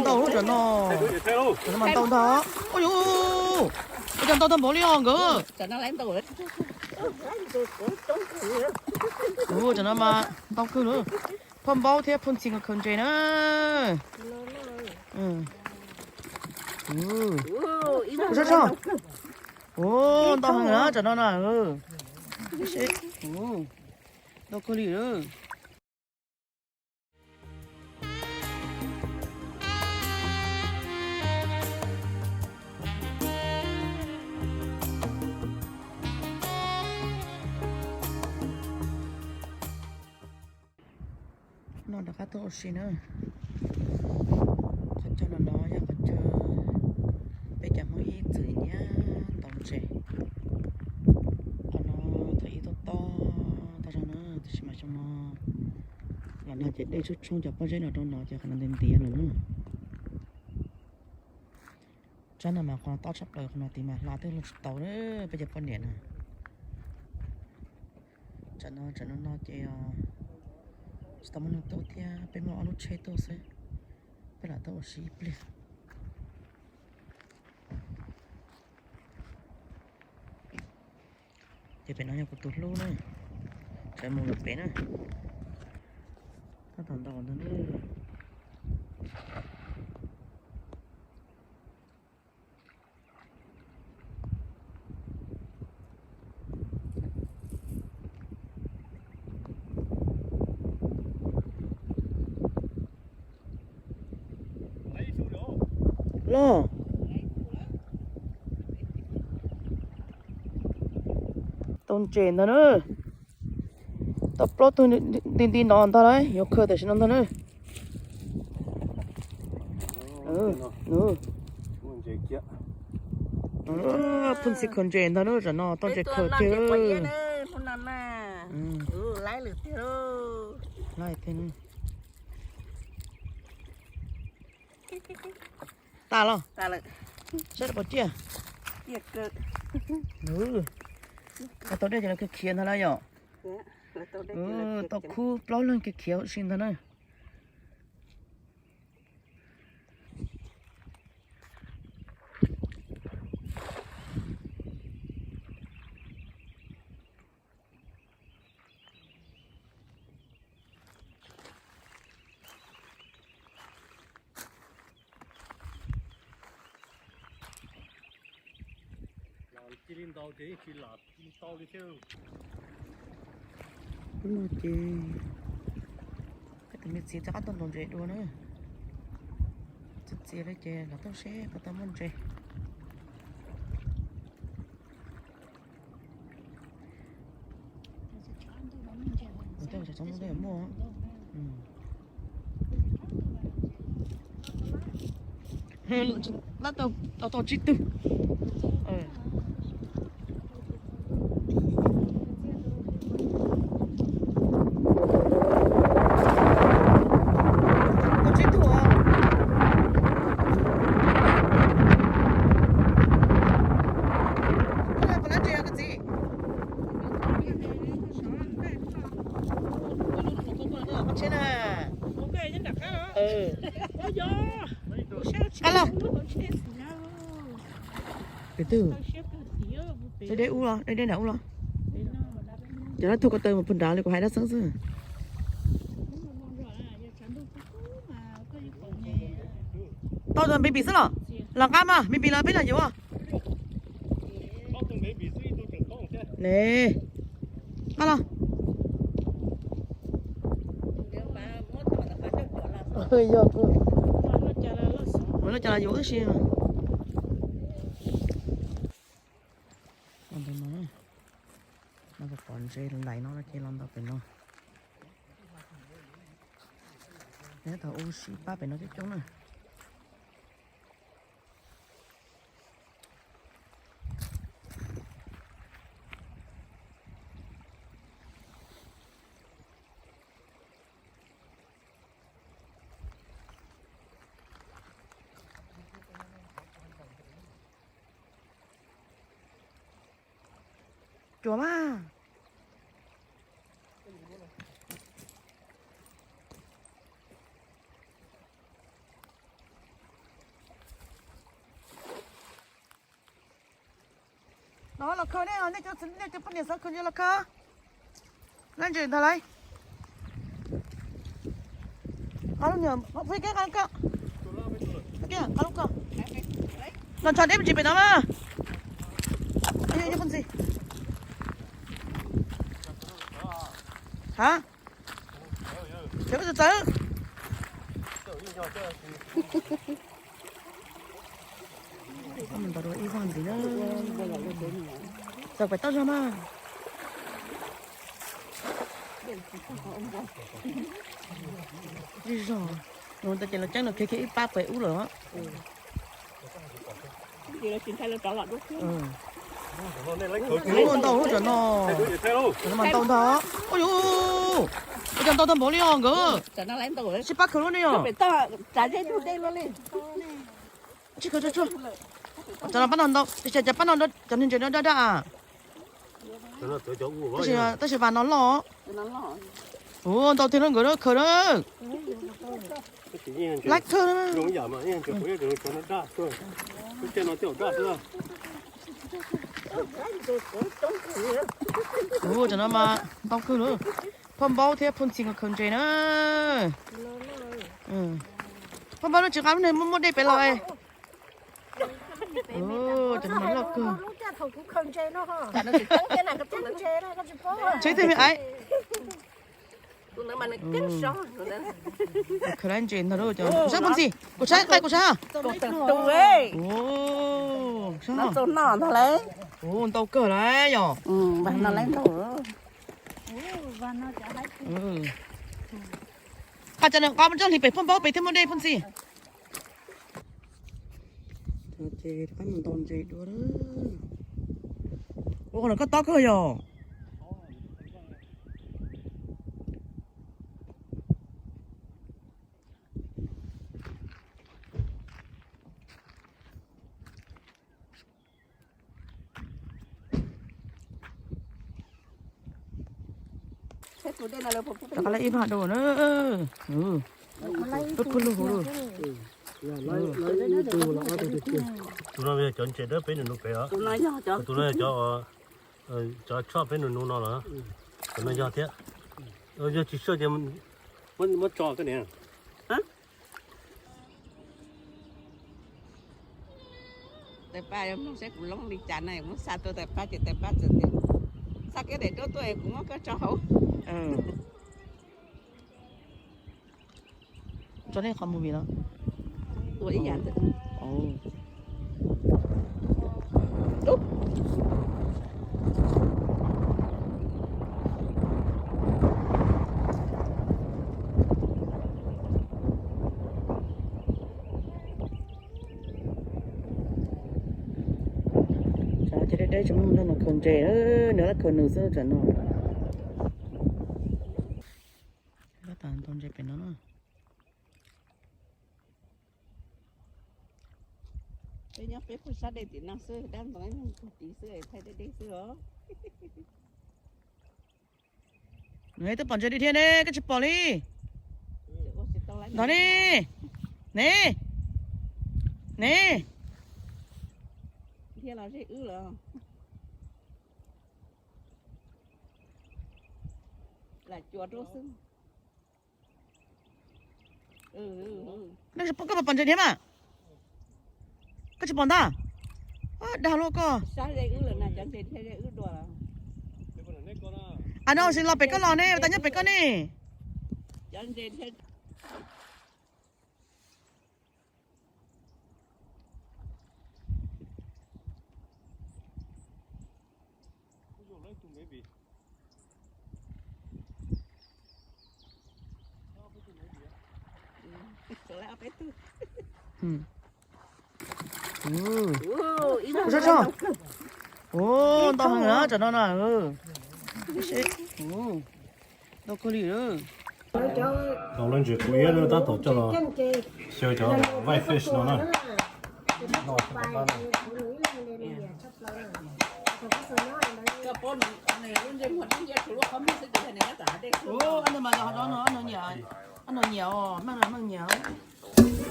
Ntau lub tsam no, tsam no mas ntau ntag. Ua cas ntau tag npaum li os nkawd. Ua tsam no mas ntau kawg lawm. Phauj Npaub thiab Phauj Ntxhi nkawd khaws ntses na. Ntau heev na tsam no na. Ntau kawg li. No rov qab tuaj ua si na. Qhov chaw no no yog qhov chaw peb cov Hmoob ib txwm nyiam ntaus ntses. Qhov no thaum ub tuaj toj tag zog na, tab sis mas xyoo no los nag ces dej tshoob tshoob cov pob zeb no rau no ces qhov no ntiav ntiav lawm na. Tsab no mas qhov no tob tshaj plaws, qhov no tid mas hla twb hla tsis tau peb cov poj niam na. Tsam no tsam no no ces tsis tau muaj neeg tuaj thiab, peb muaj ob lub tsheb tuaj xwb, peb lam tuaj ua si ib pliag. Ces pem no yog kuv tus hlub na, tseem mus lawm pem na. Tab tom ntaus ntag na. Los, tau ntses ntag na. Tau plaub tug nti nti no ntag lauj, yuav khaws tam sim no ntag na. Phauj Ntxhi khaws ntses ntag na, tam no tau ntses khaws tiag. Laib tiag. Tas los? Saib puas ciaj. Tau dej ces lawv khiav khiav ntag lauj yom. Tau khub plaub leeg khiav khiav huv si ntag na. Cia li ntaus ces yeej tsis lam tsis tau li thiab. Hnub no ces kuv tus me txiv rov qab tuaj ntaus ntses dua na. Txiv txiv li ces los tuaj seb puas tau muaj ntses. Ua tej tsob ntoo tej muaj. Lab tau tau tsib tug. Tau tsib tug os. Koj los puas lab ntses os koj txiv? Qhov tsheb na. Qab los. Kwv tij, deb ub los, deb deb nram ub los. Cov no tuag ko taw mus puag nrad li kuv hais dab xeeb xwb. Tau tus baby xwb los? Los nqa mas, baby los peb los yuav. Ne, nqa los. Yog kuv, kuv loj cas los yuav wb si. Los ntawm no, no pom ntses lais no ces los ntawm pem no. Neb tau ua si pab pem no coob coob na. Cuam mas. Los khaws nej, nej cov poj niam xav khaws ntses los khaws. Lab ntses ntag lauj. Qab lub niag, phob ib kab, qab lub koj. Qab lub koj. Los ntsha deb me ntsis pem no mas. Ua ntxiv. Ha? Txawv txawv. Ntau dua ib vag ntxiv na. Txog pem toj zog mas. Zig zog. Nws ntawd ces lawv ceeb nws khiav kiag ib pab pem ub lawm. Ntau lub cov no. Cov no mas ntau ntag. Ua yuv, ua cas ntau tag npaum li os nkawd. Sib pab khaws lub ne yom. Tsis khaws tsuag tsuag. Cov no pab no ntau, cov pab no cov niag ntses no daj daj. Tab sis vas no loj. Ua ntau tiag na nkawd khaws na. Lab kawg na. Ua cov no mas ntau kawg lawm. Phauj Npaub thiab Phauj Ntxhi nkawd khaws ntses na. Phauj Npaub no tsis nqa lub niag muaj muaj dej pem los. Cov no mas loj kawg. Tseeb tiag me aiv. Khaws lab ntses ntag lauj cov. Saib Phauj Ntxhi, kuv saib, kuv saib. Ntau kawg lauj yom. Qab cov nws nqa mus txog hli pem Phauj Npaub pem thiaj muaj dej Phauj Ntxhi. Ces rov qab mus ntaus ntses dua. Ua qhov no koj tob kawg yom. Rov qab lab ib vag dua na. Peb phuj lug huv. Tus no yog cov ntses dawb peb nus nus pem os. Tus no yog cov, cov tshoj peb nus nus no los. Tus no yog thiab. Yog tsis soj ces muab tso koj niam. Tais paj yuav mloog saib kuv loob li cas na, muab xa tuaj tais paj ces tais paj txawm tias xa kiag daim duab tuaj kuv muab koj tso hauv. Tso nej qhov movie no. Ua ib yam ntawd. Cov deb deb tsis muaj nrog nws khaws ntses, nws lab khaws nws xwb tsam no. Tab tom ntaus ntses pem no na. Peb nyob peb pug sab dej tim no xwb, dab ntxoov ib leeg tug tid xwb, thaij deb deb xwb os. Nws twb pom ntses li thiab ne, koj tsis pom li. Ntag ne. Ne. Ne. Thiab los zeb wb lawm. Lam cuav rau xwb. Koj pom ntses thiab mas. Koj tsis pom ntag. Dag luaj koj. Aw no, sis los pem koj los ne, tas nyob pem koj ne. Ua tsaug tsaug. Ua ntau heev na tsam no na. Ntau kawg li. Tau lub ntses kuv iab tab tom coj los xyaw cov whitefish no na.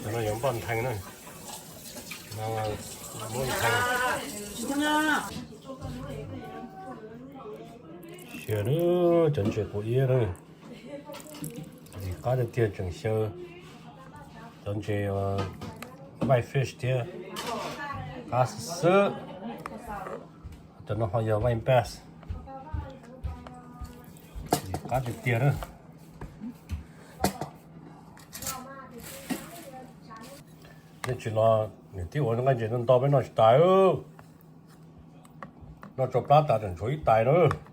Cov no yog npoj ntheev na. Muab ntheev. Cov ntses quav iab na, ntses qab tiag tiag tseem xyaw. Cov ntses white fish thiab, qab xwb xwb. Cov no ho yog white bass, ntses qab tiag tiag na. Nej tsis los niam tij ua nqaij ntses ntau ntau peb noj tsis tas. Noj tsau plab tas tseem tshuav ib tais na.